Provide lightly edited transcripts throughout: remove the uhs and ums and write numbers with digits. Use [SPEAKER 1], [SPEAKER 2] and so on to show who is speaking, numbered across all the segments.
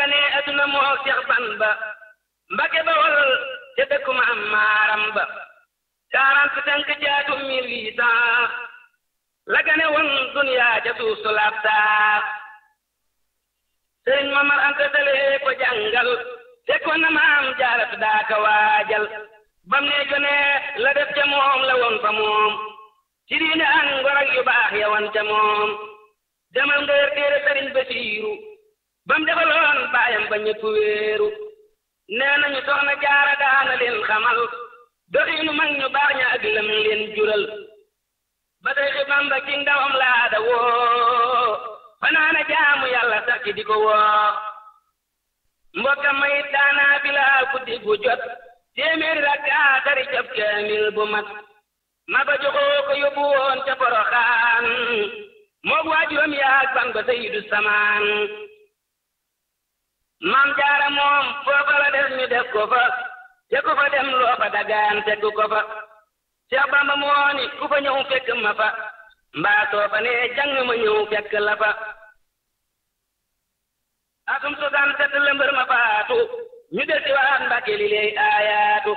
[SPEAKER 1] ganee aduna moo Seex Bamba Mbàkke Bawol te dëkkuma am maaram ba 45 jaatu 1800 la gane woon duniyaa ca suuf su laab saa Sëriñ Mamar Anta Sali ko jàngal fekkoon na maam Jaaratu daaka waajal bam ne gone la def ca moom la woon fa moom ci diine ak ngor ak yu baax ya woon ca moom demal nga yor téere Sëriñ Basiiru bam defaloon baayam ba ñëpp wéeru nee nañu soxna Jaara daana leen xamal doxiinu mag ñu baax ña ak lam leen jural ba tey xi Bamba ci ndawam laada woo fanaana jaamu yàlla sax ci di ko woo mbokkam ma it daanaa bilaa guddi gu jot téeméeri rakkaa tari jab kaamil bu mat ma ba joxoo ko yóbbu woon ca Poroxaan moog waajuram yaag Bamba Sayyidu Samaan maam Jaara moom foofa la def ñu def ko fa te ku fa dem loo fa dagaan teg ko fa Seex Bamba moo ni ku fa ñëw fekk ma fa mbaa soo fa nee jàng ma ñëw fekk la fa atum 67 la mbër ma faatu ñu del ci waat Mbàkke li lay aayaatu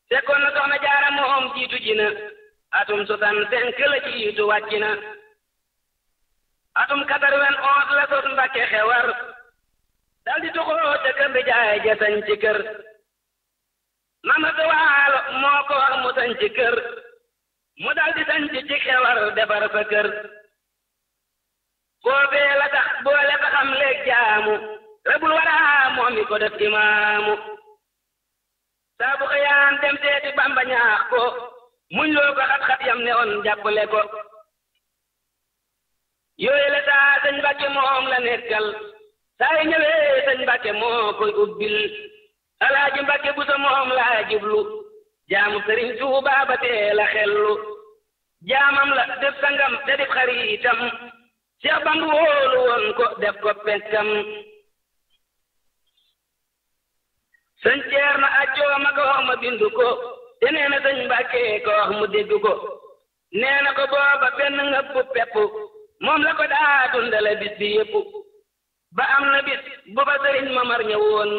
[SPEAKER 1] fekkoon na soxna Jaara moom jiitu ji na atum 65 la jiitu wàcc na atum 91 la sos Mbàkke xewar dal di tuxoo ca kër di jaay ja sañ ci kër Mamadu Waalo moo ko wax mu sañ ci kër mu dal di sañ ci xewar defar fa kër boobee la tax boole fa xam leeg jaamu rabul waraa moom mi ko def imaamu saa bu xëyaan dem seeti Bamba ñaax ko muñ loo ko xat-xat yam ne woon jàppale ko yooyu la saa sëñ Mbàkke moom la nekkal saa yi ñëwee sëñ Mbàkke moo koy ubbil Alaaji Mbàkke Buso moom laa jublu jaamu Sëriñ Tuubaa ba tee la xellu jaamam la def sangam te def xariitam Seex Bamba wóolu woon ko def ko pekkam sëñ Ceerno accoo ma ko wax ma bindu ko te nee na sëñ Mbàkke ko wax mu dégg ko nee na ko booba benn ngëpp pepp moom la ko daa dundale bis bi yépp ba am na bis bu fa Sëriñ Mamar ñëwoon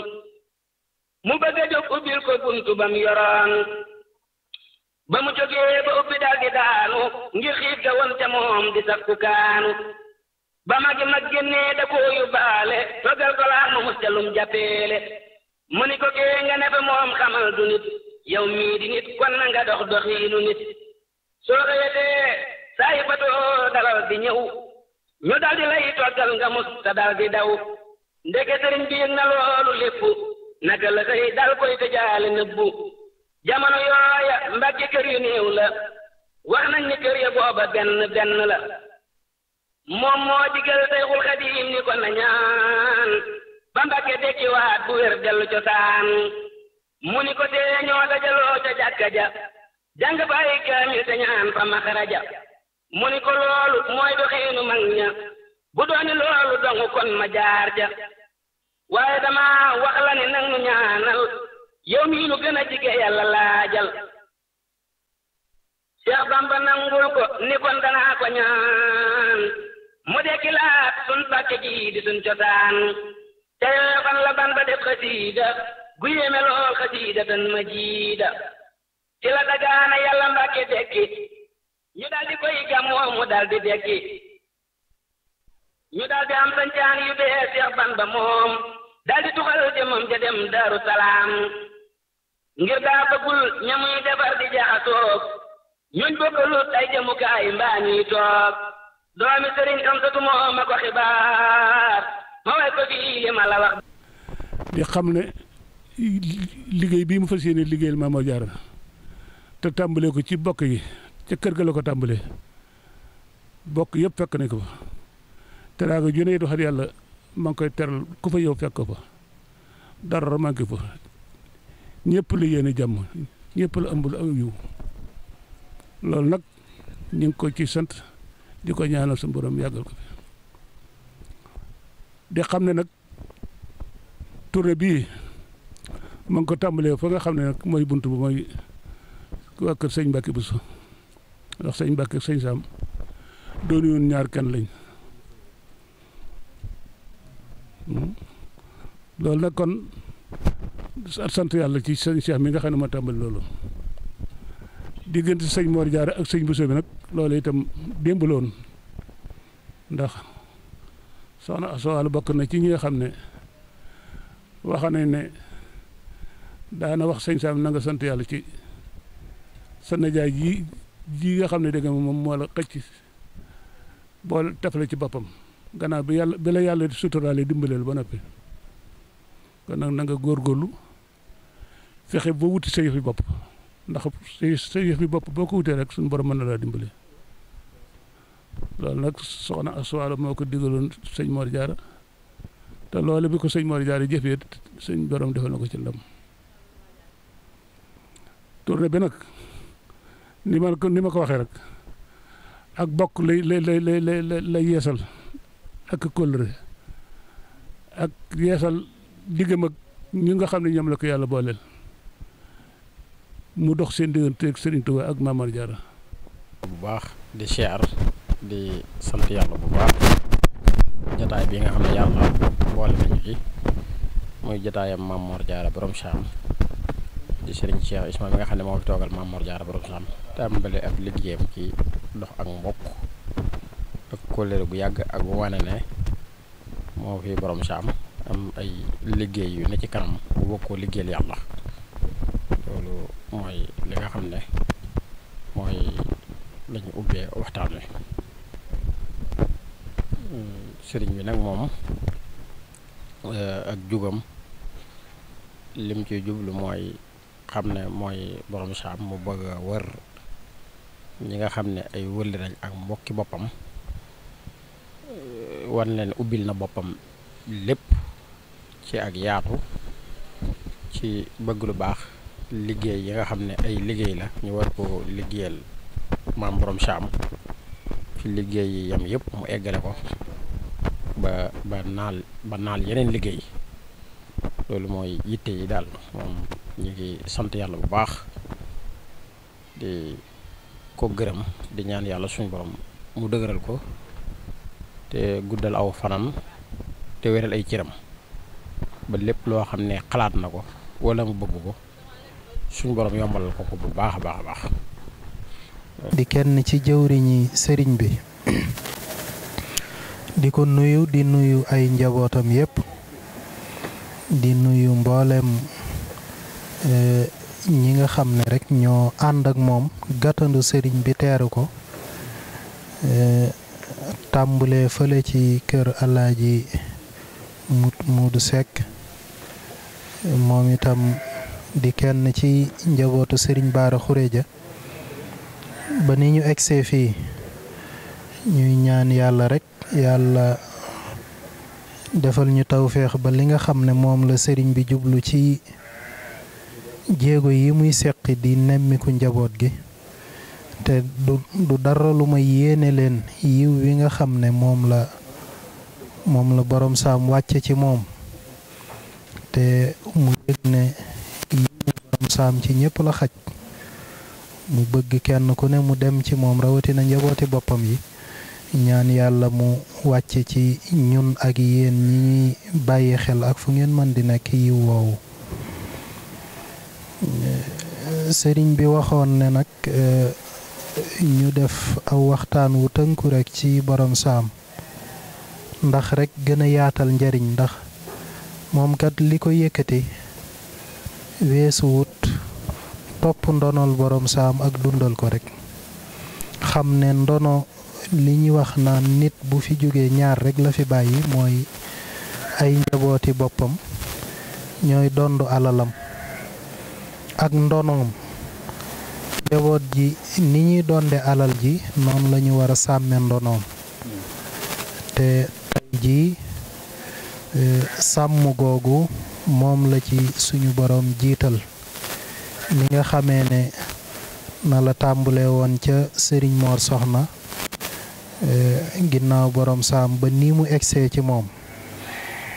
[SPEAKER 1] mu bëgg a jóg ubbil ko buntu bam yoroon ba mu jógee ba ubbi dal di daanu ngir xiif ga woon ca moom di sakku kaanu ba magi mag génnee da koo yóbbaale toggal ko laax mu mus ca lum jàppeele mu ni ko kee nga ne fa moom xamal du nit yow mii di nit kon na nga dox doxiinu nit soo xëyatee saa yi fatoo dalal di ñëw ñu dal di lay toggal nga mus ta dal di daw ndeke sëriñ bi yëg na loolu lépp naka la xëy dal koy tëjaale nëbbu jamono yooya Mbàkke kër yu néew la wax nañ ni kër ya booba benn la moom moo digal Seyxul Xadiim ni ko na ñaan ba Mbàkke dekki waat bu wér dellu cosaan mu ni ko tee ñoo dajaloo ca jàkka ja jàng fa ay kaamil te ñaan fa maxaraja mu ni ko loolu mooy doxiinu mag ña bu dooni loolu dongu kon ma jaar ja waaye dama wax la ni nag nu ñaanal yow mii nu gën a jige Yàlla laajal Seex Bamba nangul ko ni kon danaa ko ñaan mu dekki laat sun Mbàkke ji di sun cosaan te fan la ban ba def xasiida gu yéeme lool xasiida tan ma jiida ci la dagaana Yàlla Mbàkke dekki ñu daldi koy gàmmoo mu daldi dekki ñu daldi am sancaan yu bees Seex Bamba moom daldi tuxal jëmam ja dem Daaru Salaam ngir daa bëggul ñamuy defar di jaxasoog ñuñ bokkalut ay jëmukaay mbaa ñuy toog doomi Sëriñ Amsatu moo ma ko xibaar ma way ko fii li ma la wax
[SPEAKER 2] di xam ne liggéey bii mu fas yéene liggéeyal Maam Mor Jaara te tàmbalee ko ci bokk yi ca kër ga la ko tàmbalee bokk yëpp fekk nañ ko fa teraanga ju ne doxal yàlla maa ngi koy teral ku fa yow fekk ko fa dara manqué fa ñëpp la yéene jàmm ñëpp la ëmbul ak yiw loolu nag ñu ngi ko ci sant di ko ñaanal sa borom yàggal ko fi di xam ne nag tournée bii ma ngi ko tàmbalee fa nga xam ne nag mooy bunt bu mooy waa kër sëñ Mbàkke Buso ndax sëñ Mbàkke sëñ Saam doonu yoon ñaar kenn lañ loolu nag kon sant yàlla ci sëñ Cheikh mi nga xam ne moo tàmbali loolu diggante sëñ Mor Diarra ak sëñ Bousso bi nag loolu itam démb la woon ndax soxna Asowal bokk na ci ñi nga xam ne wax nañ ne daana wax sëñ Sam na nga sant yàlla ci sa najaay ji nga xam ne dégg nga moom moo la xëcc boole tafale ci boppam gannaaw bi la yàlla suturaale dimbaleel ba noppi kon nag na nga góorgóorlu fexe boo wuti sa yëf yi bopp ndax sa yëf yi bopp boo ko wutee rek suñu borom mën na laa dimbale loolu nag soxna Aswala moo ko digaloon sëñ Mor Diarra te loolu bi ko sëñ Mor Diarra jëfee sëñ borom defal na ko ci ndam tournée bi nag ni ma ko waxee rek ak bokk lay yeesal ak kóllëre ak yeesal diggam ak ñi nga xam ne ñoom la ko yàlla booleel mu dox seen diggante ak Serigne Touba ak Mame Mor Diarra
[SPEAKER 3] bu baax di siyaar di sant yàlla bu baax jataay bi nga xam ne yàlla boole nañu ci muy jataayam Mame Mor Diarra borom Saam di Serigne Cheikh Isma mi nga xam ne moo fi toogal Mame Mor Diarra borom Saam tàmbale ab liggéeyam ci dox ak mbokk ak kóllëre bu yàgg ak bu wane ne moo fi borom Saam am ay liggéey yu ne ci kanam bu bokkoo liggéeyal yàlla loolu mooy li nga xam ne mooy lañu ubbee waxtaan wi sëriñ bi nag moom ak jugam lim ci jublu mooy xam ne mooy borom Saam mu bëgg a wër ñi nga xam ne ay wëlli lañ ak mbokki boppam wan leen ubbil na boppam lépp ci ak yaatu ci bëgg lu baax liggéey yi nga xam ne ay liggéey la ñu war ko liggéeyal maam borom Saam fi liggéey yi yam yëpp mu eggale ko ba naal yeneen liggéey loolu mooy yitte yi daal moom ñu ngi sant yàlla bu baax di ko gërëm di ñaan yàlla suñu borom mu dëgëral ko te guddal aw fanam te wéral ay cëram ba lépp loo xam ne xalaat na ko wala mu bëgg ko suñu borom yombalal ko bu baax a baax a baax.
[SPEAKER 4] di kenn ci jëwriñi sëriñ bi di ko nuyu di nuyu ay njabootam yépp di nuyu mboolem ñi nga xam ne rek ñoo ànd ak moom gàttandu sëriñ bi teeru ko tàmbulee fële ci kër Alaaji Muudu Sekk moom itam di kenn ci njabootu sëriñ Baara Xureja ba ni ñu egsee fii ñuy ñaan yàlla rek yàlla defal ñu tawféex ba li nga xam ne moom la sëriñ bi jublu ci jéego yi muy seqi di nemmiku njaboot gi te du dara lu ma yéene leen yiw wi nga xam ne moom la borom Saam wàcce ci moom te mu yëg ne yiw borom Saam ci ñépp la xaj mu bëgg kenn ku ne mu dem ci moom rawatina njabooti boppam yi ñaan yàlla mu wàcce ci ñun ak yéen ñi ñuy bàyyi xel ak fu ngeen mën di nekk yiw woowu sëriñ bi waxoon ne nag ñu def aw waxtaan wu tënku rek ci borom Saam ndax rek gën a yaatal njariñ ndax moom kat li ko yëkkati weesu wut topp ndonol borom Saam ak dundal ko rek xam ne ndono li ñuy wax naan nit bu fi jógee ñaar rek la fi bàyyi mooy ay njabooti boppam ñooy dondu alalam ak ndonoom njaboot ji ni ñuy donde alal ji noonu la ñu war a sàmme ndonoom te tey jii sàmm googu moom la ci suñu borom jiital ni nga xamee ne na la tàmbulee woon ca sëriñ Mor Soxna ginnaaw borom Saam ba nii mu egsee ci moom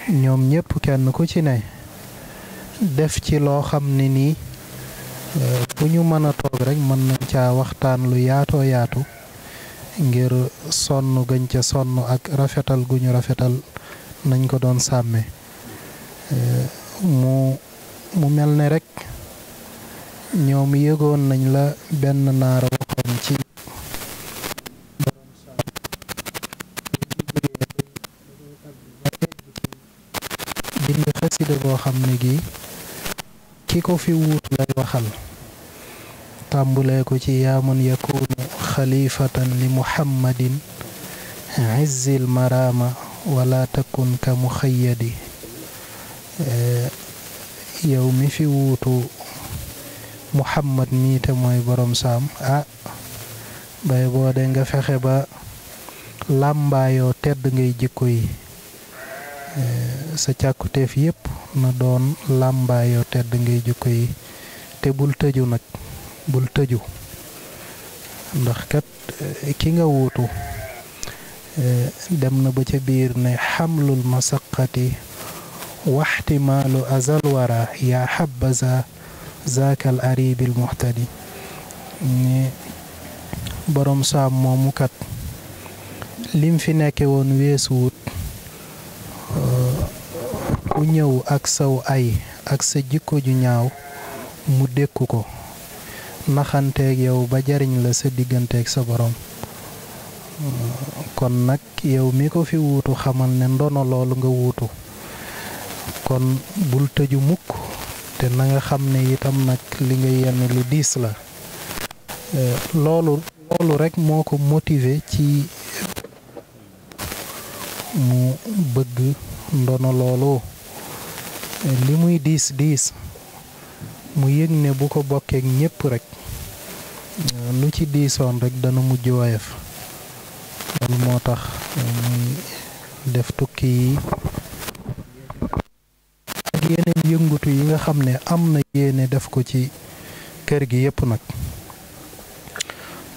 [SPEAKER 4] ñoom ñépp kenn ku ci ne def ci loo xam ne nii fu ñu mën a toog rek mën nañ caa waxtaan lu yaatoo yaatu ngir sonn gañ ca sonn ak rafetal gu ñu rafetal nañ ko doon sàmme mu mel ne rek ñoom yëgoon nañ la benn naara waxoon ci bind xasida boo xam ne gi ki ko fi wuutu lay waxal tàmbulee ko ci yaa man yakunu xalifatan li muhammadin izzil marama wala takun ka muxayyadi yow mi fi wuutu muhammad mii te mooy borom saam bay boo de nga fexe ba làmbaayoo tedd ngay jikko yi sa càkkuteef yépp na doon làmbaayoo tedd ngay jikko yi te bul tëju nag bul tëju ndax kat ki nga wuutu dem na ba ca biir ne xamlul masaqati waxtimaalu azal wara yaa xabaza zaakal aribil muxtadi ne borom saam moomu kat lim fi nekke woon weesuwut ku ñëw ak saw ay ak sa jikko ju ñaaw mu dékku ko naxanteeg yow ba jariñ la sa digganteeg sa borom kon nag yow mi ko fi wuutu xamal ne ndono loolu nga wuutu kon bul tëju mukk te na nga xam ne itam nag li nga yenn lu diis la loolu rek moo ko motiver ci mu bëgg ndono loolu li muy diis mu yëg ne bu ko bokkeek ñépp rek lu ci diisoon rek dana mujj woyof loolu moo tax muy def tukki yi ak yeneen yëngutu yi nga xam ne am na yéene def ko ci kër gi yépp nag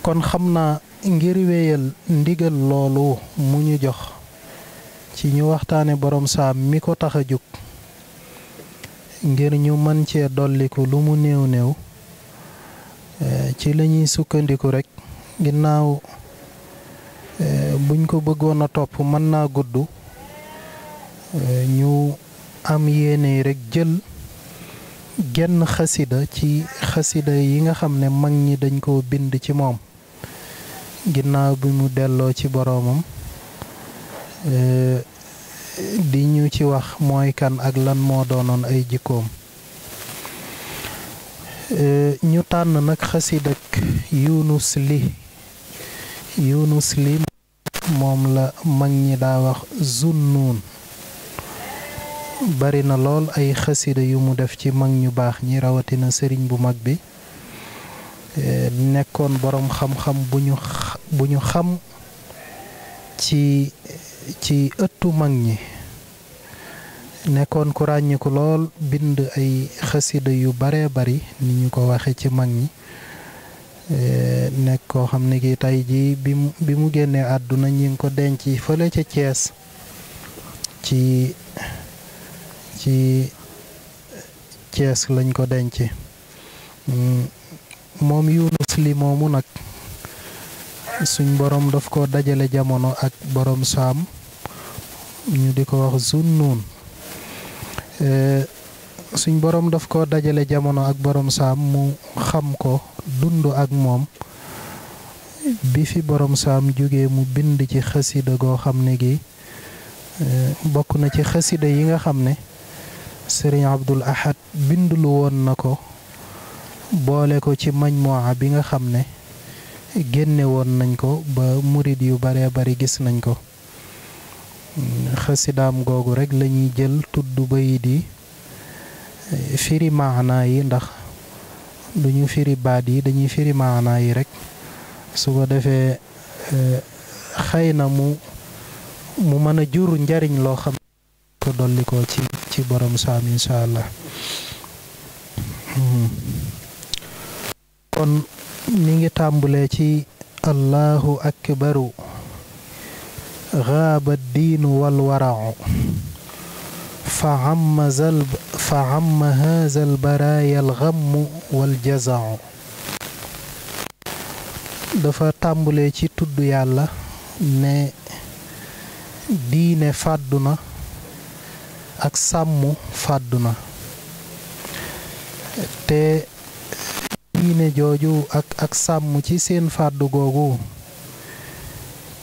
[SPEAKER 4] kon xam naa ngir wéyal ndigal loolu mu ñu jox ci ñu waxtaane borom saam mi ko tax a jóg ngir ñu mën cee dolliku lu mu néew néew ci lañuy sukkandiku rekk ginnaaw buñ ko bëggoon a topp mën naa gudd ñu am yéene rekk jël genn xasida ci xasida yi nga xam ne mag ñi dañ koo bind ci moom ginnaaw bi mu delloo ci boroomam di ñu ci wax mooy kan ak lan moo doonoon ay jikkoom ñu tànn nag xasidak Yunus li moom la mag ñi daa wax Zunnuun bari na lool ay xasida yu mu def ci mag ñu baax ñi rawatina sëriñ bu mag bi nekkoon boroom xam-xam bu ñu xam ci ëttu mag ñi nekkoon ku ràññiku lool bind ay xasida yu bare bari ni ñu ko waxe ci mag ñi nekk koo xam ne gi tey ji bi mu génnee àdduna ñi ngi ko denc fële ca Cees ci Cees lañ ko denc moom Yunus li moomu nag suñ borom daf ko dajale jamono ak borom saam ñu di ko wax Zunnuun suñ borom daf ko dajale jamono ak borom saam mu xam ko dund ak moom bi fi borom saam jóge mu bind ci xasida goo xam ne gi bokk na ci xasida yi nga xam ne Sëriñ Abdul Ahad bindulu woon na ko boole ko ci majmuwa bi nga xam ne génne woon nañ ko ba murid yu bare bari gis nañ ko xasidaam googu rek lañuy jël tudd bayit yi firi maanaa yi ndax duñu firi baat yi dañuy firi maanaa yi rek su ko defee xëy na mu mën a jur njariñ loo xam ko dolli ko ci borom saam insha allah kon mi ngi tàmbulee ci allahu akbaru gaaba diinu wal warau fa amma haza al baraaya al gammu wal jazau dafa tàmbulee ci tudd yàlla ne diine fàddu na ak sàmm fàddu na te diine jooju ak sàmm ci seen fàddu googu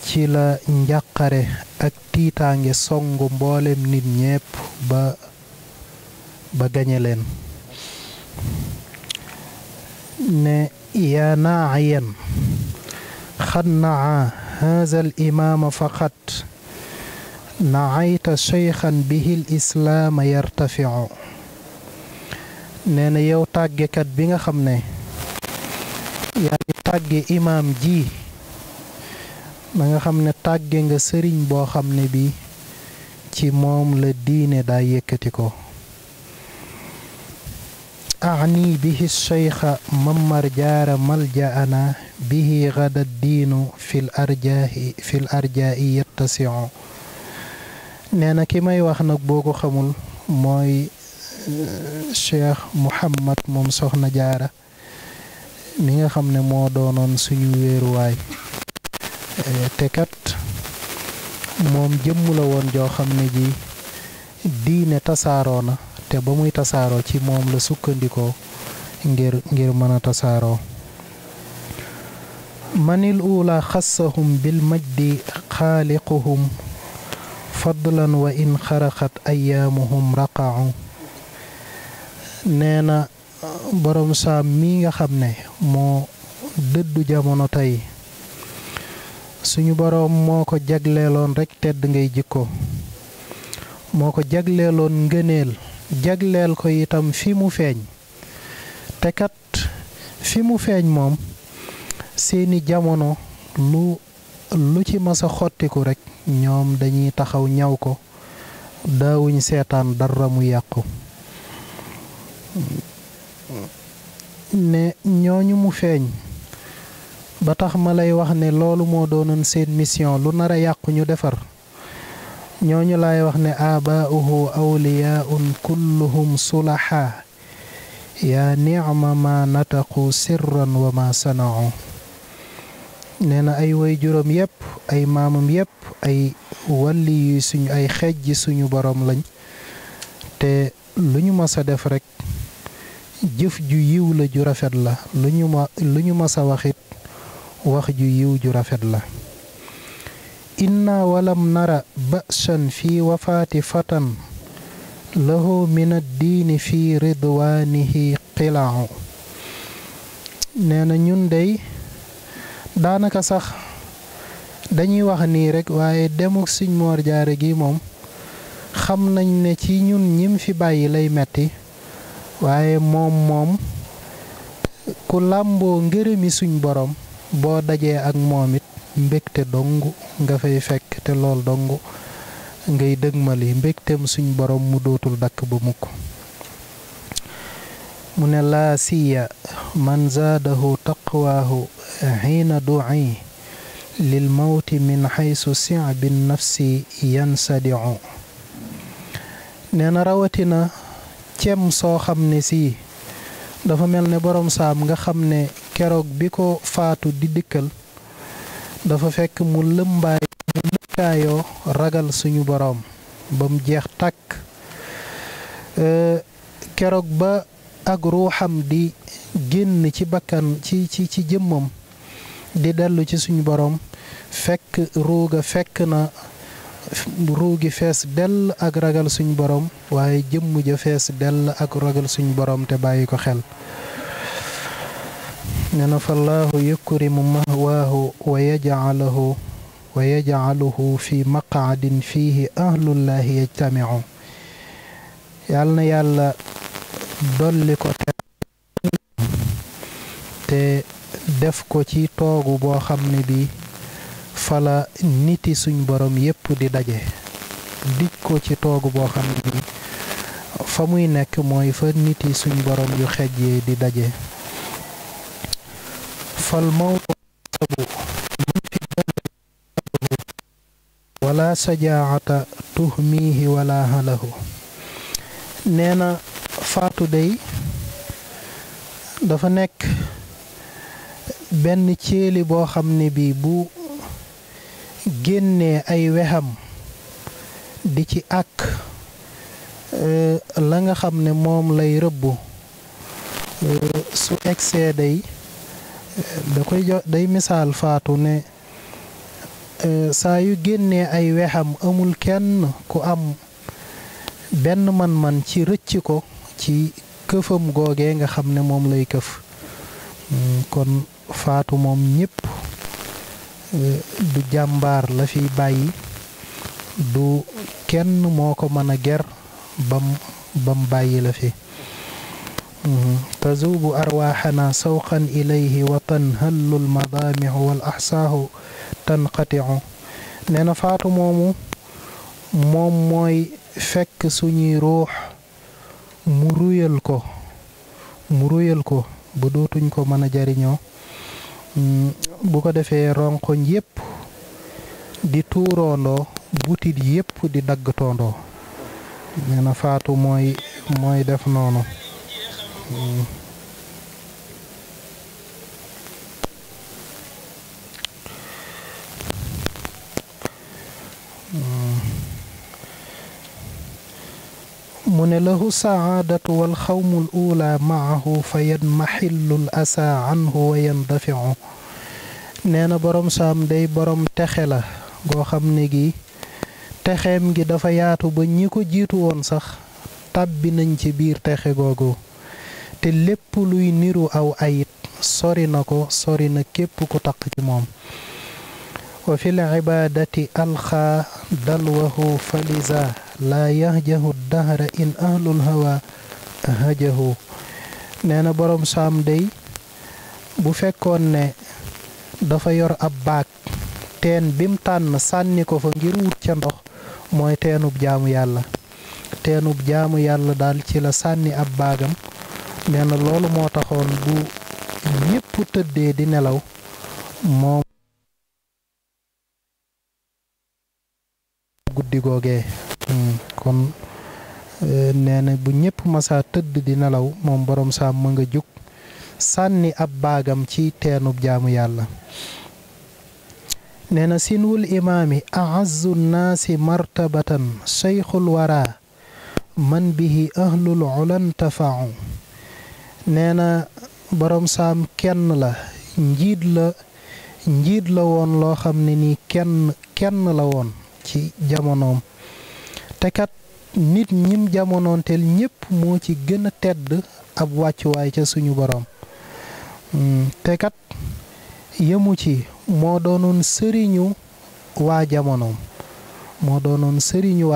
[SPEAKER 4] ci la njàqare ak tiitaange songu mboolem nit ñépp ba gañe leen ne yaa naayan xad naa haza al imaama faqat naayta cheykhan bihi l islaama yartafiu nee na yow tàggekat bi nga xam ne yaa ngi tàgge imaam ji na nga xam ne tàgge nga sëriñ boo xam ne bi ci moom la diine daa yëkkati ko أعني به الشيخ ممر جار ملجأنا به غدا الدين في الأرجاء يتسع نانا كما يوخنك بوكو خمول موي الشيخ محمد موم سخنا جارا ميغا خمنا مو دونون سونو ويرواي تكات موم جëm la woon joo xam ne ji diine tasaaroo na te ba muy tasaaroo ci moom la sukkandikoo ngir mën a tasaaroo manil ula xassahum bil majdi xaaliquhum fadlan wa in xaraxat ayaamuhum raqa'u nee na borom saam mi nga xam ne moo dëddu jamono tey suñu borom moo ko jagleeloon rekk tedd ngay jikko moo ko jagleeloon ngëneel jagleel ko itam fi mu feeñ te kat fi mu feeñ moom seeni jamono lu ci masa xottiku rekk ñoom dañuy taxaw ñaw ko daawuñ seetaan dara mu yàqu ne ñooñu mu feeñ ba tax ma lay wax ne loolu moo doonoon seen mission lu nar a yàqu ñu defar ñooñu lay wax ne abaa'uhu awliyaa'un kulluhum sulaha yaa nicma ma nataqu sirran wa ma sana'u nee na ay way juróom yépp ay maamam yépp ay walli yu suñu ay xejji suñu borom lañ te lu ñu mas a def rekk jëf ju yiw la ju rafet la lu ñu mas a waxit wax ju yiw ju rafet la inna walam nara ba'san fi wafaati fatan lahu min addiini fi ridwaanihi qila'u nee na ñun dey daanaka sax dañuy wax nii rekk waaye demuk Sëñ Moor Jaara gi moom xam nañ ne ci ñun ñim fi bàyyi lay metti waaye moom ku làmboo ngërëmi suñ borom boo dajee ak moom it mbégte dong nga fay fekk te lool dong ngay dëgmali mbégteem suñ borom mu dootul dakk ba mukk mu ne laa siya man zaadahu taqwaahu xiina du'i lil mawti min xaysu si'bi nafsi yansadi'u nee na rawatina cem soo xam ne si dafa mel ne borom saam nga xam ne keroog bi ko faatu di dikkal dafa fekk mu lëkkaayoo ragal suñu boroom ba mu jeex tàkk keroog ba ak ruuxam di génn ci bakkan ci jëmmam di dellu ci suñu boroom fekk ruugi fees dell ak ragal suñu boroom waaye jëmm ja fees dell ak ragal suñu boroom te bàyyi ko xel nena fallaahu yukrimu mahwaahu wa yajcaluhu fi maqcadin fiihi ahlullaahi yajtamicu yàlla na yàlla dolli ko te def ko ci toogu boo xam ne bi fala niti suñ borom yépp di daje dig ko ci toogu boo xam ne bi fa muy nekk mooy fa niti suñ borom yu xejjee di daje fal mawtu sabu wala sajaata tuhmihi wala halahu nee na faatu dey dafa nekk benn céeli boo xam ne bi bu génnee ay wexam di ci àkk la nga xam ne moom lay rëbbu su egsee day da koy day misaal faatu ne saa yu génnee ay wexam amul kenn ku am benn man-man ci rëcc ko ci këfam googee nga xam ne moom lay këf kon faatu moom ñépp du jàmbaar la fi bàyyi du kenn moo ko mën a ger bam bàyyi la fi tazubu arwaaxana sawqan ilayhi wa tanhallu almadaamixu wal axsaahu tanqaticu nee na faatu moomu moom mooy fekk suñuy ruux mu ruyal ko bu dootuñ ko mën a jariñoo bu ko defee ronkoñ yépp di tuuroondoo butit yépp di daggtoondoo nee na faatu mooy def noonu mu ne lahu saadatu wal xawmul ula maahu fa yanmaxillul asa anhu wa yandafiu nee na borom saam day borom texe la goo xam ne gi texeem gi dafa yaatu ba ñi ko jiitu woon sax tàbbi nañ ci biir texe googu te lépp luy niru aw ayit sori na ko sori na képp ku taq ci moom wa fi l ibaadati alxaa dalwahu faliza laa yahjahu dahra in ahlul hawa hajahu nee na boroom saam day bu fekkoon ne dafa yor ab baag teen bim tànn sànni ko fa ngir wut ca ndox mooy teenub jaamu yàlla daal ci la sànni ab baagam nee na loolu moo taxoon bu ñépp tëddee di nelaw moom guddi googee kon nee na bu ñépp masaa tëdd di nelaw moom boroom saam ma nga jug sànni ab baagam ci teenub jaamu yàlla nee na sinwul imaami a'azzu nnaasi martabatan cheikhul wara man bihi ahlul ulan tafau nee na boroom saam kenn la njiit la woon loo xam ne nii kenn la woon ci jamonoom te kat nit ñim jamonoonteel ñépp moo ci gën a tedd ab wàccuwaay ca suñu boroom te kat yemu ci moo doonoon sëriñu waa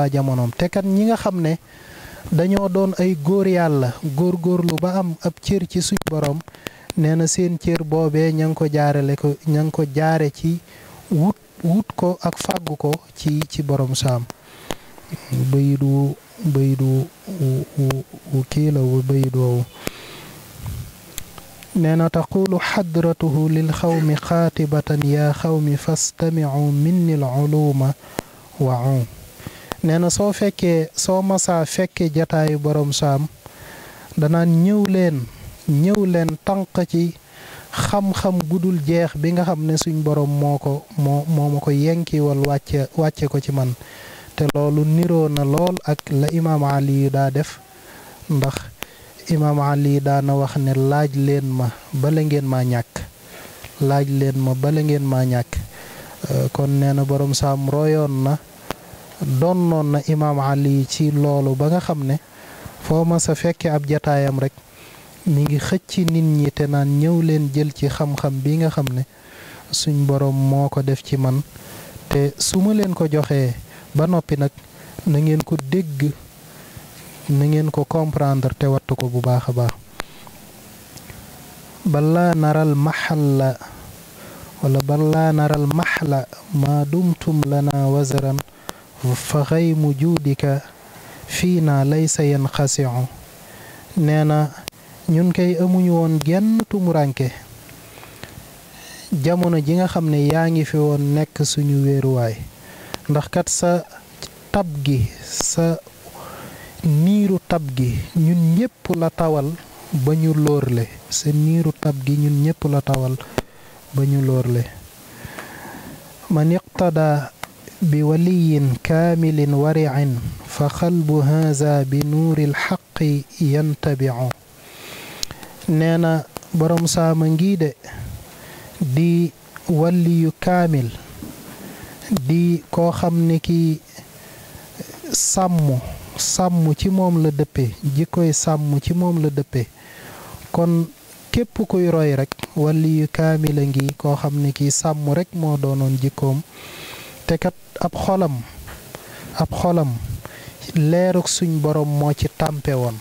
[SPEAKER 4] jamonoom te kat ñi nga xam ne dañoo doon ay góor yàlla góorgóorlu ba am ab cër ci suñu boroom nee na seen cër boobee ña ngi ko jaare ci wut ko ak fàggu ko ci boroom saam bayit wu kii la wu bayit woowu nee na taqulu xadratuhu lil xawmi xaatibatan yaa xawmi fastamicu minni l uluma wau nee na soo masaa fekke jataayu boroom saam danaan ñëw leen tànq ci xam-xam gudul jeex bi nga xam ne suñ boroom moo ma ko yenkiwal wàcce ko ci man te loolu niroo na lool ak la imaam Ali daa def ndax imaam Ali daana wax ne laaj leen ma bala ngeen maa ñàkk kon nee na boroom saam royoon na donnoon na imaam Ali ci loolu ba nga xam ne foo ma sa fekke ab jataayam rek mi ngi xëcc nit ñi te naan ñëw leen jël ci xam-xam bi nga xam ne suñ boroom moo ko def ci man te su ma leen ko joxee ba noppi nag na ngeen ko dégg na ngeen ko comprendre te wattu ko bu baax a baax balaa naral maxla ma dumtum lana wazaran fa xaymu juudika fii na laysa yanxasiu nee na ñun kay amuñu woon genn tumuranke jamono ji nga xam ne yaa ngi fi woon nekk suñu wéeruwaay ndax kat sa tab gi sa niiru tab gi ñun ñépp la tawal ba ñu lóorle sa niiru tab gi ñun ñépp la tawal ba ñu lóorle man iqtada bi waliyin kaamilin wari'in fa xalbu haza bi nuuril xaqi yantabiu nee na borom saama ngii de di waliyu kaamil di koo xam ne kii sàmm ci moom la dëppe jikkoy sàmm ci moom la dëppe kon képp kuy roy rek waliyu kaamil a ngi koo xam ne kii sàmm rek moo doonoon jikkoom te kat ab xolam leeruk suñ borom moo ci tàmpe woon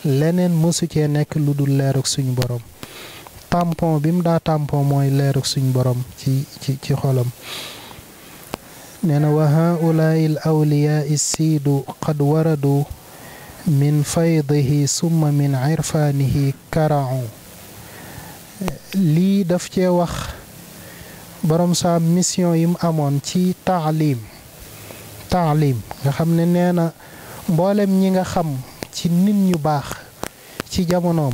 [SPEAKER 4] leneen mësu cee nekk lu dul leeruk suñ borom tampon bi mu daa tampon mooy leeruk suñ borom ci xolam nee na wa haulaai l awliyaai siidu qad waradu min faydihi summa min irfaanihi karau lii daf cee wax borom saa mission yi mu amoon ci taalim nga xam ne nee na mboolem ñi nga xam ci nit ñu baax ci jamonoom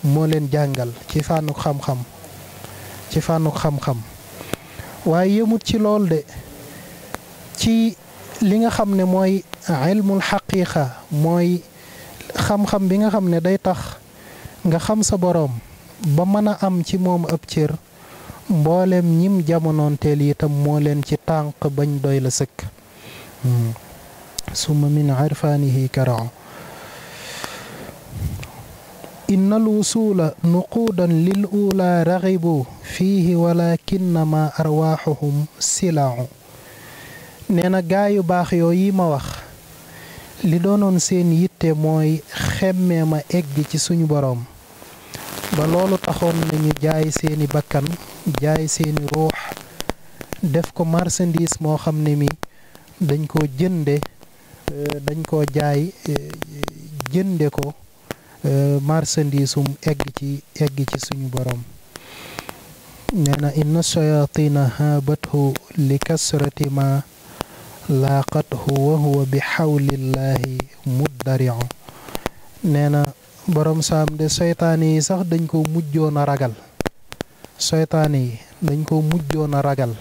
[SPEAKER 4] moo leen jàngal ci fànnuk xam-xam waaye yëmut ci lool de ci li nga xam ne mooy ilmul xaqiiqa mooy xam-xam bi nga xam ne day tax nga xam sa boroom ba mën a am ci moom ab cër mboolem ñim jamonoonteel itam moo leen ci tànk bañ doy la sëkk summa min irfaanihi karao inna al wusula nuquudan lil ula raxibu fiihi walakinnama arwaaxuhum silau nee na gaayu baax yooyu ma wax li doonoon seen yitte mooy xemmee ma egg ci suñu boroom ba loolu taxoon nañu jaay seeni bakkan jaay seeni ruux def ko marchandise moo xam ne mi dañ koo jënde dañ koo jaay jënde ko marchandisum egg ci suñu boroom nee na inna shayatina haabathu li kasrati ma laaqathu wa huwa bi xawlillahi muddariu nee na borom saam de seytaane yi sax dañ ko mujjoon a ragal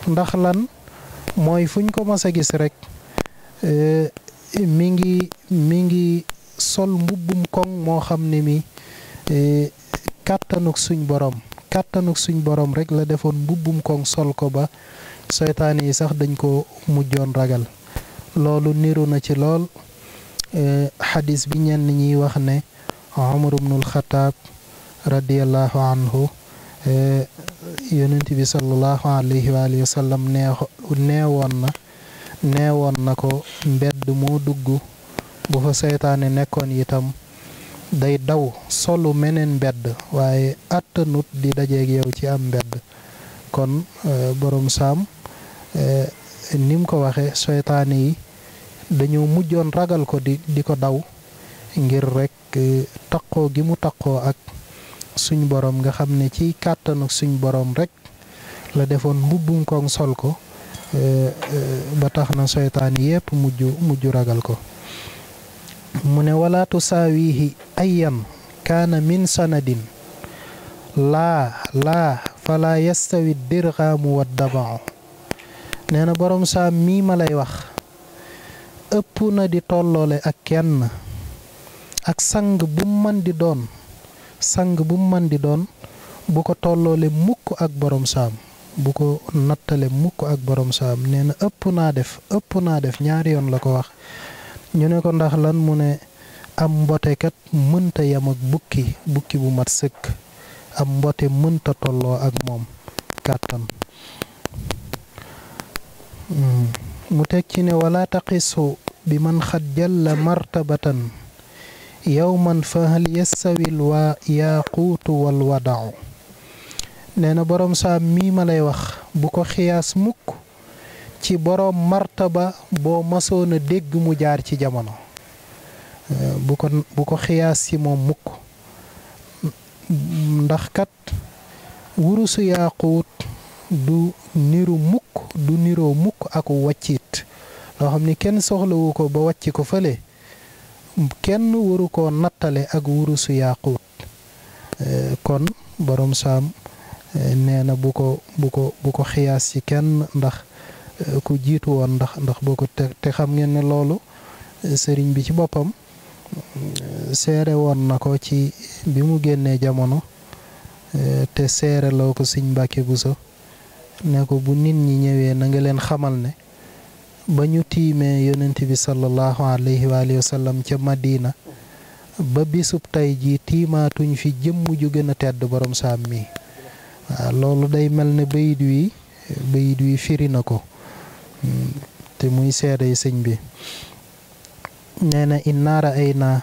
[SPEAKER 4] ndax lan mooy fuñ ko mas a gis rek mi ngi sol mbubbum koŋ moo xam ne mi kàttanuk suñ borom rek la defoon mbubbum koŋ sol ko ba seytaane yi sax dañ ko mujjoon ragal loolu niru na ci lool xadis bi ñenn ñiy wax ne Umar ibnul Xataab radiyallahu anhu yonent bi sallallahu alayhi wa alihi wa sallam neewoon na ko mbedd moo dugg bu fa seytaane nekkoon itam day daw solu meneen mbedd waaye attanut di dajeeg yow ci am mbedd kon borom saam nim ko waxe seytaane yi dañoo mujjoon ragal ko di ko daw ngir rek taqoo gi mu taqoo ak suñ borom nga xam ne ci kàttanu suñ borom rek la defoon mbubbum koŋ sol ko ba tax na seytaane yépp mujj ragal ko mu ne wala tusaawihi ayan kaana min sanadin laa fala yastawi dirgaamu wa dabau nee na borom saam mii ma lay wax ëpp na di tolloole ak kenn ak sang bu mën di doon bu ko tolloole mukk ak borom saam bu ko nattale mukk ak borom saam nee na ëpp naa def ñaari yoon la ko wax ñu ne ko ndax lan mu ne am mbotekat mënta yam ak bukki bu mat sëkk am mbote mënta tolloo ak moom kàttan mu teg ci ne wala taqisu bi man xat jalla martabatan yawman fa hal yastawil waa yaaquutu wal wadau nee na borom saam mii ma lay wax bu ko xiyaas mukk ci borom martaba boo masoon a dégg mu jaar ci jamono bu ko xiyaas ci moom mukk ndax kat wurusu yaaquut du niroo mukk ak wàccit loo xam ni kenn soxlawu ko ba wàcc ko fële kenn waru koo nattale ak wurusu yaaquut kon borom saam nee na bu ko xiyaas ci kenn ndax ku jiitu woon ndax boo ko te xam ngeen ne loolu sëriñ bi ci boppam seere woon na ko ci bi mu génnee jamono te seere loo ko Sëñ Mbàkke Buso ne ko bu nit ñi ñëwee na nga leen xamal ne ba ñu tiimee yonent bi sallallahu alayhi wa alihi wa sallam ca Madina ba bisub tey ji tiimaatuñ fi jëmm ju gën a tedd borom saam mi waaw loolu day mel ne bayit wi firi na ko te muy seede sëñ bi nee na inna ra'ayna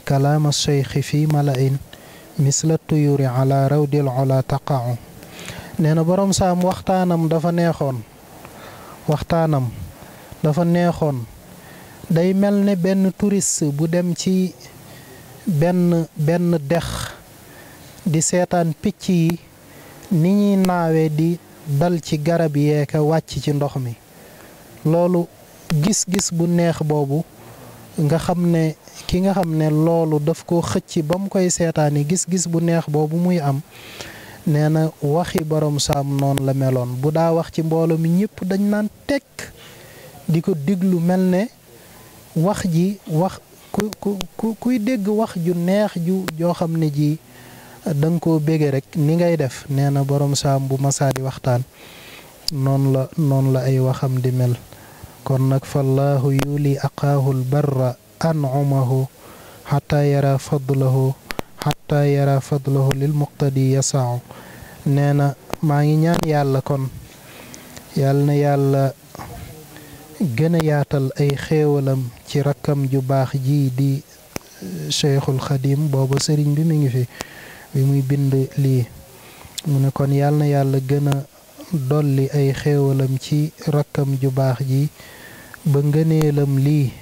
[SPEAKER 4] kalaama cheikhi fi mala'in misla tuyuri ala rawdil ola taqa'u nee na borom saam waxtaanam dafa neexoon day mel ne benn touriste bu dem ci benn dex di seetaan picc yi ni ñuy naawee di dal ci garab yeeka wàcc ci ndox mi loolu gis-gis bu neex boobu nga xam ne ki nga xam ne loolu daf ko xëcc ba mu koy seetaani gis-gis bu neex boobu muy am nee na waxi borom saam noonu la meloon bu daa wax ci mbooloo mi ñëpp dañ naan tekk di ko diglu mel ne wax kuy dégg wax ju neex joo xam ne ji danga koo bége rek ni ngay def nee na borom saam bu masaa di waxtaan noonu la ay waxam di mel kon nag fallaahu yuli aqaahul barra an'umahu xataa yara fadlahu lil muqtadi yasau nee na maa ngi ñaan yàlla kon yàlla na yàlla gën a yaatal ay xéewalam ci rakkam ju baax ji di Cheikhul Xadim booba sëriñ bi mi ngi fi bi muy bind lii mu ne kon yàlla na yàlla gën a dolli ay xéewalam ci rakkam ju baax ji ba ngëneelam lii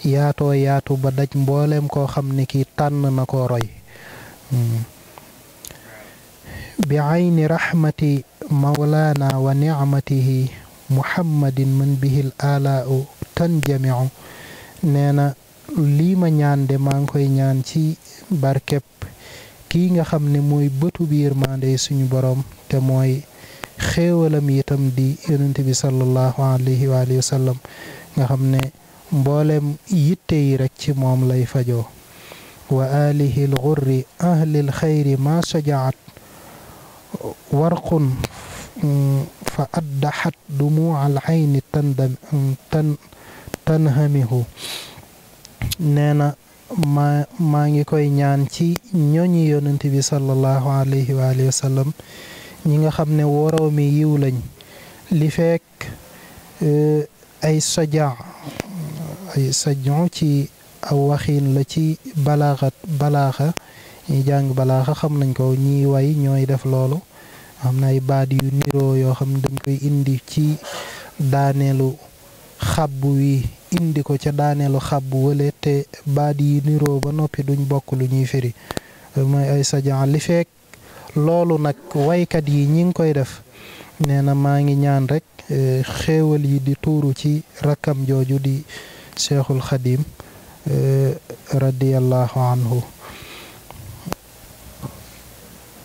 [SPEAKER 4] yaatoo yaatu ba daj mbooleem koo xam ne kii tànn na ko roy bi ayni rahmati mawlaana wa nicmatihi muhammadin man bihil alaau tanjamiu nee na lii ma ñaan de maa ngi koy ñaan ci barkeb kii nga xam ne mooy bëtu biir mande suñu borom te mooy xéewalam itam di yonent bi sallallahu alayhi wa alihi wa sallam nga xam ne mboolem yitte yi rek ci moom lay fajoo wa alihi l gurri ahli l xayri ma shajaat warqun fa addaxat dumuu al ayni tanhamihu nee na maa ngi koy ñaan ci ñoñi yonent bi sallallahu alayhi wa alihi wa sallam ñi nga xam ne woroomi yiw lañ li fekk ay sajaa ci aw waxiin la ci balaaxa ñi jàng balaaxa xam nañ ko ñiy way ñooy def loolu xam na ay baat yu niroo yoo xam ne dañ koy indi ci daaneelu xabbu wi indi ko ca daaneelu xabbu wële te baat yi niroo ba noppi duñ bokk lu ñuy firi mooy ay sajaa li fekk loolu nag waykat yi ñi ngi koy def nee na maa ngi ñaan rek xéewal yi di tuuru ci rakkam jooju di Cheikhul Xadim radiyallahu anhu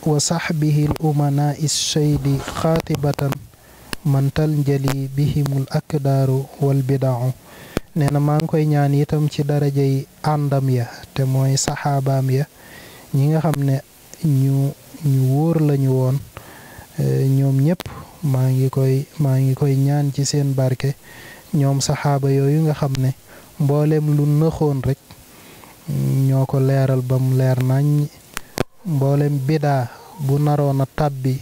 [SPEAKER 4] wa saxbihi l umana ishaydi xaatibatan man taljali bihimul akdaaru wal bidau nee na maa ngi koy ñaan itam ci darajay àndam ya te mooy saxaabaam ya ñi nga xam ne ñu wóor lañu woon ñoom ñëpp maa ngi koy ñaan ci seen barke ñoom saxaaba yooyu nga xam ne mboolem lu nëxoon rek ñoo ko leeral ba mu leer nañ mboolem bidaa bu naroon a tàbbi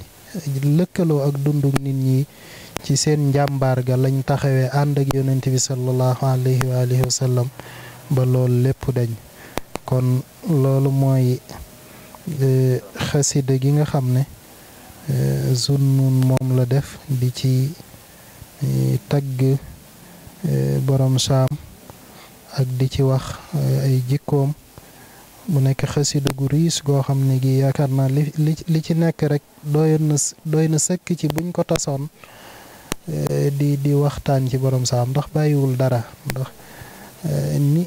[SPEAKER 4] lëkkaloo ak dunduk nit ñi ci seen njàmbaar ga lañ taxawee ànd ak yonent bi sallallahu alayhi wa alihi wa sallam ba loolu lépp dañ kon loolu mooy xasida gi nga xam ne Zunnun moom la def di ci tagg borom saam ak di ci wax ay jikkoom mu nekk xasida gu riis goo xam ne gi yaakaar naa li ci nekk rek doy na sëkk ci buñ ko tasoon di waxtaan ci borom saam ndax bàyyiwul dara ndax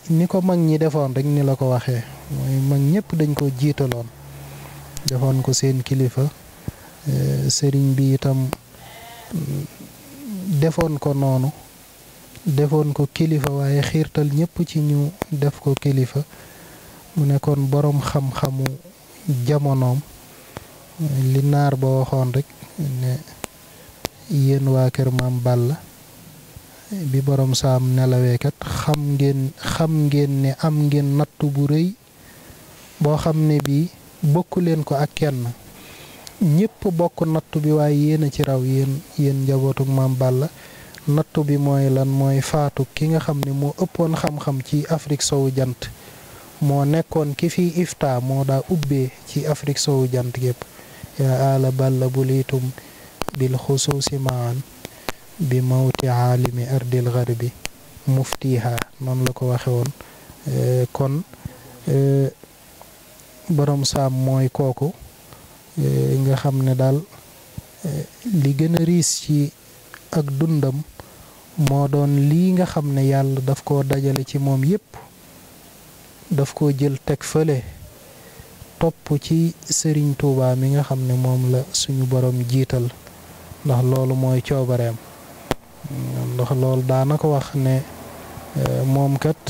[SPEAKER 4] ni ko mag ñi defoon rek ni la ko waxee mooy mag ñëpp dañ ko jiitaloon defoon ko seen kilifa sëriñ bi itam defoon ko noonu defoon ko kilifa waaye xiirtal ñëpp ci ñu def ko kilifa mu nekkoon boroom xam-xamu jamonoom li naar ba waxoon rek ne yéen waa kër Maam Balla bi boroom saam nelawee kat xam ngeen ne am ngeen nattu bu rëy boo xam ne bii bokku leen ko ak kenn ñépp bokk nattu bi waaye yéen a ci raw yéen njabootuk Maam Balla nattu bi mooy lan mooy faatu ki nga xam ne moo ëppoon xam-xam ci Afrique sowu jant moo nekkoon ki fi ifta moo daa ubbee ci Afrique sowu jant gépp yaa ala Balla bulitum bil xusuusi maan bi mawti aalimi ardil garbi muftiha noonu la ko waxe woon kon borom saam mooy kooku nga xam ne daal li gën a riis ci ak dundam moo doon lii nga xam ne yàlla daf koo dajale ci moom yépp daf koo jël teg fële topp ci Sëriñ Tuubaa mi nga xam ne moom la suñu borom jiital ndax loolu mooy coobareem ndax loolu daana ko wax ne moom kat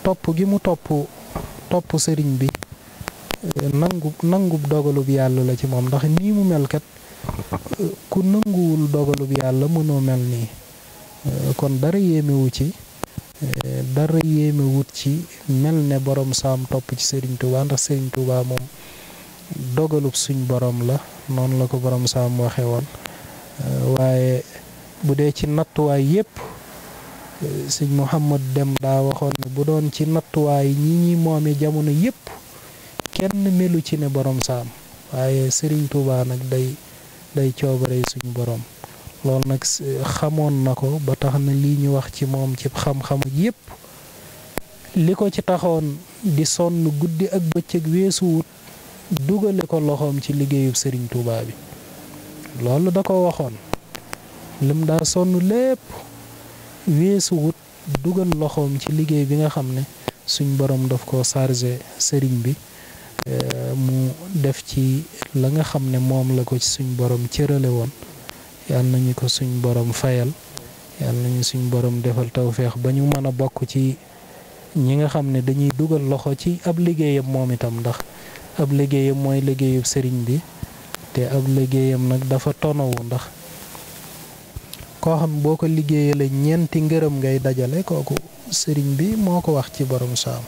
[SPEAKER 4] topp gi mu topp sëriñ bi nangub dogalub yàlla la ci moom ndax nii mu mel kat ku nanguwul dogalub yàlla mënoo mel nii kon dara yéemewu ci dara yéemewut ci mel ne borom saam topp ci Sëriñ Tuubaa ndax Sëriñ Tuubaa moom dogalub suñ borom la noonu la ko borom saam waxe woon waaye bu dee ci nattuwaay yépp sëñ Muhammad Dem daa waxoon ne bu doon ci nattuwaay ñi moome jamono yépp kenn melu ci ne borom saam waaye Sëriñ Tuubaa nag day coobare suñ borom loolu nag xamoon na ko ba tax na lii ñu wax ci moom ci xam-xamu yépp li ko ci taxoon di sonn guddi ak bëccëg weesuwut dugale ko loxoom ci liggéeyub Sëriñ Tuubaa bi loolu da ko waxoon lim daa sonn lépp weesuwut dugal loxoom ci liggéey bi nga xam ne suñ borom daf ko chargé sëriñ bi mu def ci la nga xam ne moom la ko ci suñ borom cërale woon yàlla nañu ko suñ borom fayal yàlla nañu suñ borom defal tawféex ba ñu mën a bokk ci ñi nga xam ne dañuy dugal loxo ci ab liggéeyam moom itam ndax ab liggéeyam mooy liggéeyub sëriñ bi te ab liggéeyam nag dafa tonowu ndax koo xam boo ko liggéeyale ñeenti ngërëm ngay dajale kooku sëriñ bi moo ko wax ci borom saam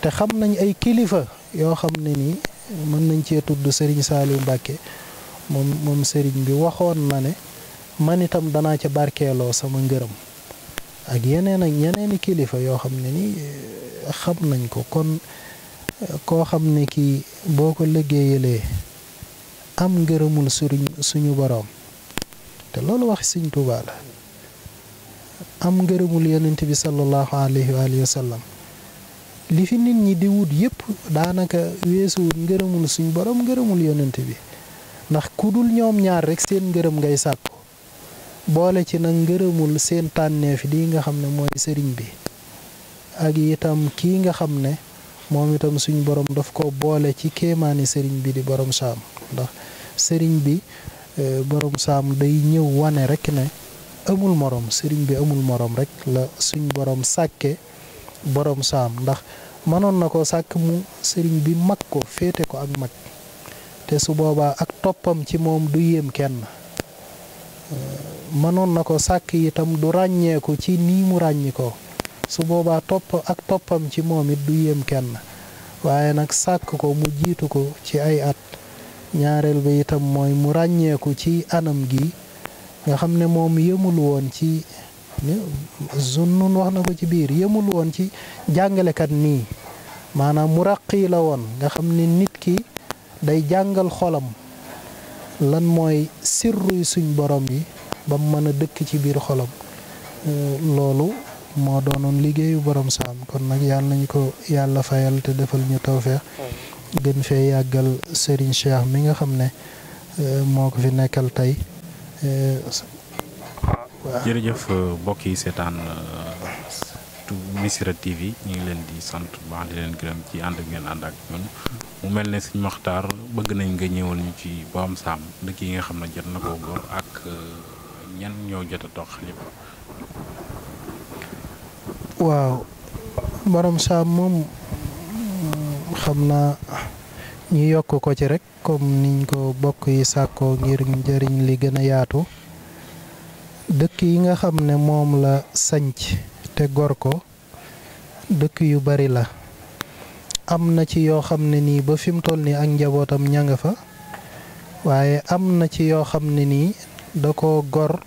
[SPEAKER 4] te xam nañ ay kilifa yoo xam ne ni mën nañ cee tudd sëriñ Saaliw Mbàkke moom sëriñ bi waxoon na ne man itam danaa ca barkeeloo sama ngërëm ak yeneeni kilifa yoo xam ne ni xam nañ ko kon koo xam ne kii boo ko liggéeyalee am ngërëmul suñu borom te loolu wax Sëriñ Tuubaa la am ngërëmul yonent bi sallallahu alayhi wa sallam li fi nit ñi di wut yépp daanaka weesuwut ngërëmul suñu borom ngërëmul yonent bi ndax ku dul ñoom ñaar rek seen ngërëm ngay sàkku boole ci nag ngërëmul seen tànneef di nga xam ne mooy sëriñ bi ak itam kii nga xam ne moom itam suñu borom daf ko boole ci kéemaani sëriñ bi di borom saam ndax sëriñ bi borom saam day ñëw wane rek ne amul morom sëriñ bi amul morom rek la suñ borom sàkke borom saam ndax mënoon na ko sàkk mu sëriñ bi mag ko féete ko ak mag te su boobaa ak toppam ci moom du yéem kenn mënoon na ko sàkk itam du ràññeeku ci nii mu ràññi ko su boobaa toppam ci moom it du yéem kenn waaye nag sàkk ko mu jiitu ko ci ay at ñaareel ba itam mooy mu ràññeeku ci anam gi nga xam ne moom yëmul woon ci Zunnun wax na ko ci biir yëmul woon ci jàngalekat nii maanaam mu raqi la woon nga xam ne nit ki day jàngal xolam lan mooy sirruy suñ borom yi ba mu mën a dëkk ci biir xolam loolu moo doonoon liggéeyu borom saam kon nag yàlla nañu ko yàlla fayal te defal ñu tawfeex gën fee yàggal Serigne Cheikh mi nga xam ne moo ko fi nekkal tey
[SPEAKER 5] jërëjëf mbokk yi seetaan Missirah TV ñu ngi leen di sant baax di leen gërëm ci ànd ak ngeen ànd ak ñun mu mel ne Sëñ Maxtaar bëgg nañ nga ñëwal ñu ci borom saam dëkk yi nga xam ne jot na koo góor ak ñan ñoo jot a toog lépp.
[SPEAKER 4] waaw borom saam moom xam naa ñu yokk ko ci rek comme niñ ko bokk yi sàkkoo ngir njëriñ li gën a yaatu. dëkk yi nga xam ne moom la sanc te gor ko dëkk yu bari la. am na ci yoo xam ne nii ba fi mu toll nii ak njabootam ña nga fa waaye am na ci yoo xam ne nii da ko gor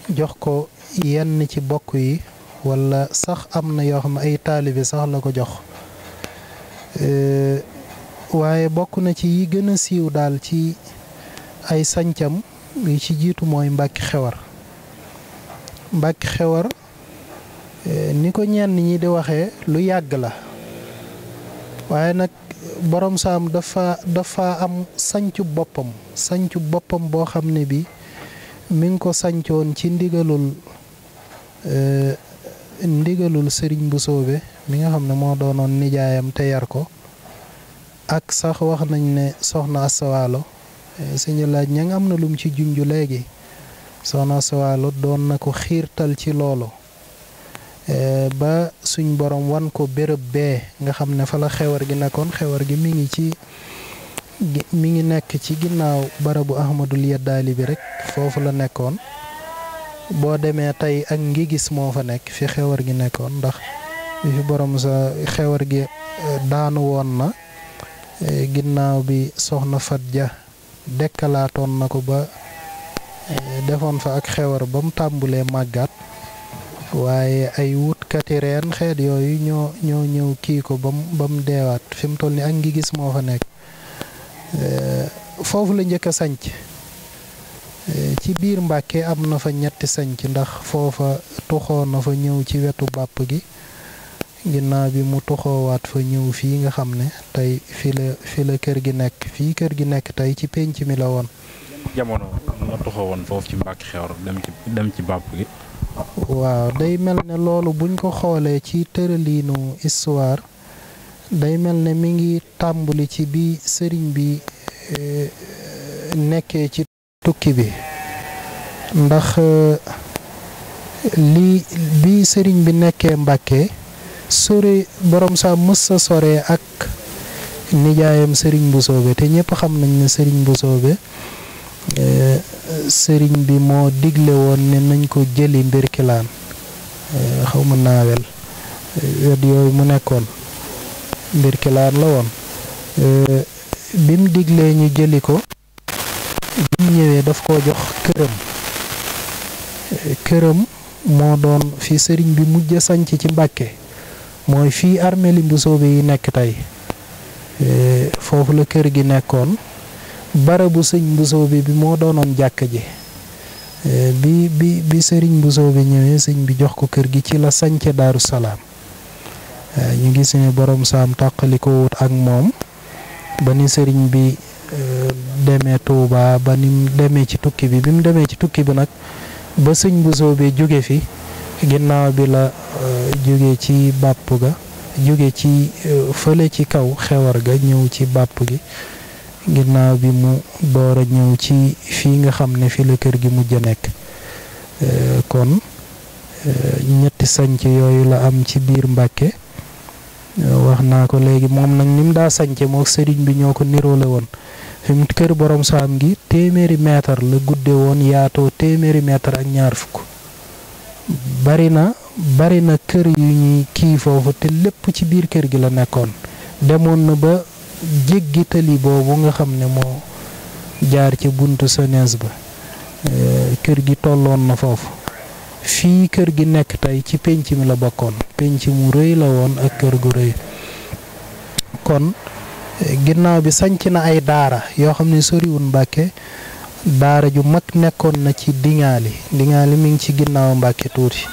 [SPEAKER 4] jox ko yenn ci bokk yi walla sax am na yoo xam ne ay taalibe sax la ko jox. waaye bokk na ci yi gën a siiw daal ci ay sancam yi ci jiitu mooy Mbàkke Xewar. Mbàkke Xewar ni ko ñenn ñi di waxee lu yàgg la waaye nag borom saam dafa am sancu boppam boo xam ne bi mi ngi ko sancoon ci ndigalul sëriñ bu soobe mi nga xam ne moo doonoon nijaayam te yar ko ak sax wax nañ ne soxna Asawaalo sëñ laaj ña nga am na lum ci junju léegi soxna Asawaalo doon na ko xiirtal ci loolu ba suñ borom wan ko béréb bee nga xam ne fa la xewar gi nekkoon. xewar gi mi ngi nekk ci ginnaaw barabu Ahmadul Yaddaali bi rek foofu la nekkoon. boo demee tey ak ngi gis moo fa nekk fi xewar gi nekkoon ndax bi fi borom sa xewar gi daanu woon na ginnaaw bi soxna Fat Ja dekkalaatoon na ko ba defoon fa ak xewar ba mu tàmbulee màggaat waaye ay wutkati reen xeet yooyu ñoo ñëw kii ko ba mu deewaat fi mu toll ni ak ngi gis moo fa nekk. foofu la njëkk a sanc ci biir Mbàkke am na fa ñetti sanc ndax foofa tuxoo na fa ñëw ci wetu bàpp gi ginnaaw bi mu tuxoowaat fa ñëw fii nga xam ne tey fi la kër gi nekk. fii kër gi nekk tey ci pénc mi la woon.
[SPEAKER 5] jamono nga tuxoo woon foofu ci Mbàkke Xewar dem ci bàpp gi.
[SPEAKER 4] waaw day mel ne loolu buñ ko xoolee ci tëraliinu histoire day mel ne mi ngi tàmbali ci bi sëriñ bi nekkee ci tukki bi ndax bi sëriñ bi nekkee Mbàkke sore borom saa mës sa sore ak nijaayam sëriñ bu soobe te ñëpp xam nañ ne sëriñ bu soobe sëriñ bi moo digle woon ne nañ ko jëli mbirkilaan xaw ma naawel wet yooyu mu nekkoon mbirkilaan la woon bim diglee ñu jëli ko bi mu ñëwee daf ko jox këram moo doon fi sëriñ bi mujj sanc ci Mbàkke mooy fii armeeli Mbusoobe yi nekk tey foofu la kër gi nekkoon. barabu sëñ Mbusoobe bi moo doonoon jàkka ji bi sëriñ Mbusoobe ñëwee sëñ bi jox ko kër gi ci la sañce Daaru Salaam. ñu gis ne borom saam tàqali ko wut ak moom ba ni sëriñ bi demee Tuuba ba ni mu demee ci tukki bi mu demee ci tukki bi nag ba sëñ Mbusoobe jóge fi ginnaaw bi la jóge ci bàpp ga jóge ci fële ci kaw xewar ga ñëw ci bàpp gi ginnaaw bi mu door a ñëw ci fii nga xam ne fi la kër gi mujj a nekk. kon ñetti sanc yooyu la am ci biir Mbàkke. wax naa ko léegi moom nag ni mu daa sance moo sëriñ bi ñoo ko niroole woon fi mu kër borom saam gi 100 mètre la gudde woon yaatoo 100 mètre ak ñaar fukk. bari na kër yu ñuy kii foofu te lépp ci biir kër gi la nekkoon. demoon na ba jéggi tali boobu nga xam ne moo jaar ci buntu Senes ba kër gi tolloon na foofu. fii kër gi nekk tey ci pénc mi la bokkoon pénc mu rëy la woon ak kër gu rëy. kon ginnaaw bi sanc na ay daara yoo xam ne soriwul Mbàkke. daara ju mag nekkoon na ci Dingaali mi ngi ci ginnaaw Mbàkke tuuti.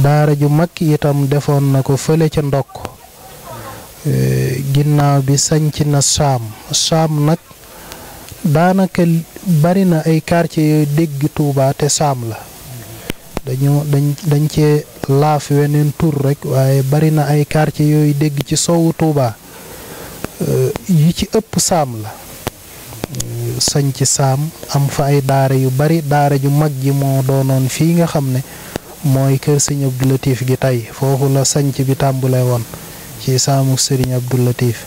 [SPEAKER 4] daara ju mag itam defoon na ko fële ca Ndokk. ginnaaw bi sanc na Saam nag daanaka bari na ay quartier yooyu dégg Tuuba te Saam la dañ cee laaf weneen tur rek waaye bari na ay quartier yooyu dégg ci soowu Tuuba yi ci ëpp Saam la. sanc Saam am fa ay daara yu bari daara ju mag ji moo doonoon fii nga xam ne mooy kër sëñ Abdou Latif gi tey foofu la sanc bi tàmbule woon ci saamu sëriñ Abdou Latif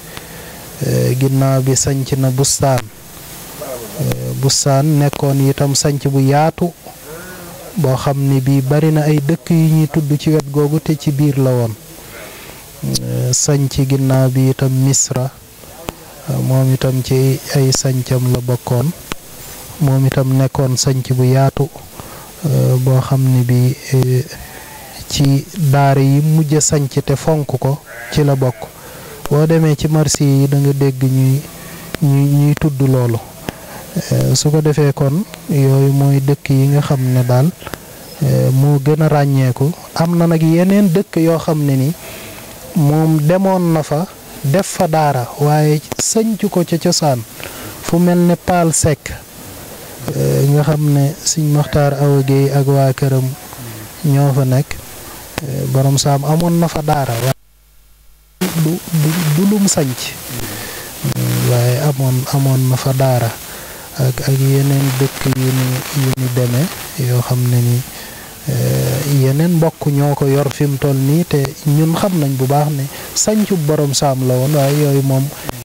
[SPEAKER 4] ginnaaw bi sanc na bustaan nekkoon itam sanc bu yaatu boo xam ni bii bari na ay dëkk yu ñuy tudd ci wet googu te ci biir la woon sanc ginnaaw bi itam Misra moom itam ci ay sancam la bokkoon moom itam nekkoon sanc bu yaatu boo xam ni bi ci daara yi mujj a sanc te fonk ko ci la bokk boo demee ci marché yi da nga dégg ñuy tudd loolu su ko defee kon yooyu mooy dëkk yi nga xam ne daal moo gën a ràññeeku am na nag yeneen dëkk yoo xam ne ni moom demoon na fa def fa daara waaye sanc ko ca cosaan fu mel ne Paal Seck nga xam ne Sëñ Maxtaar Awa Guèye ak waa këram ñoo fa nekk borom saam amoon na fa daara waaye du lum sanc waaye amoon na fa daara ak yeneen dëkk yu ni demee yoo xam ne ni yeneen mbokk ñoo ko yor fi mu toll nii te ñun xam nañ bu baax ne sancu borom saam la woon waaye yooyu moom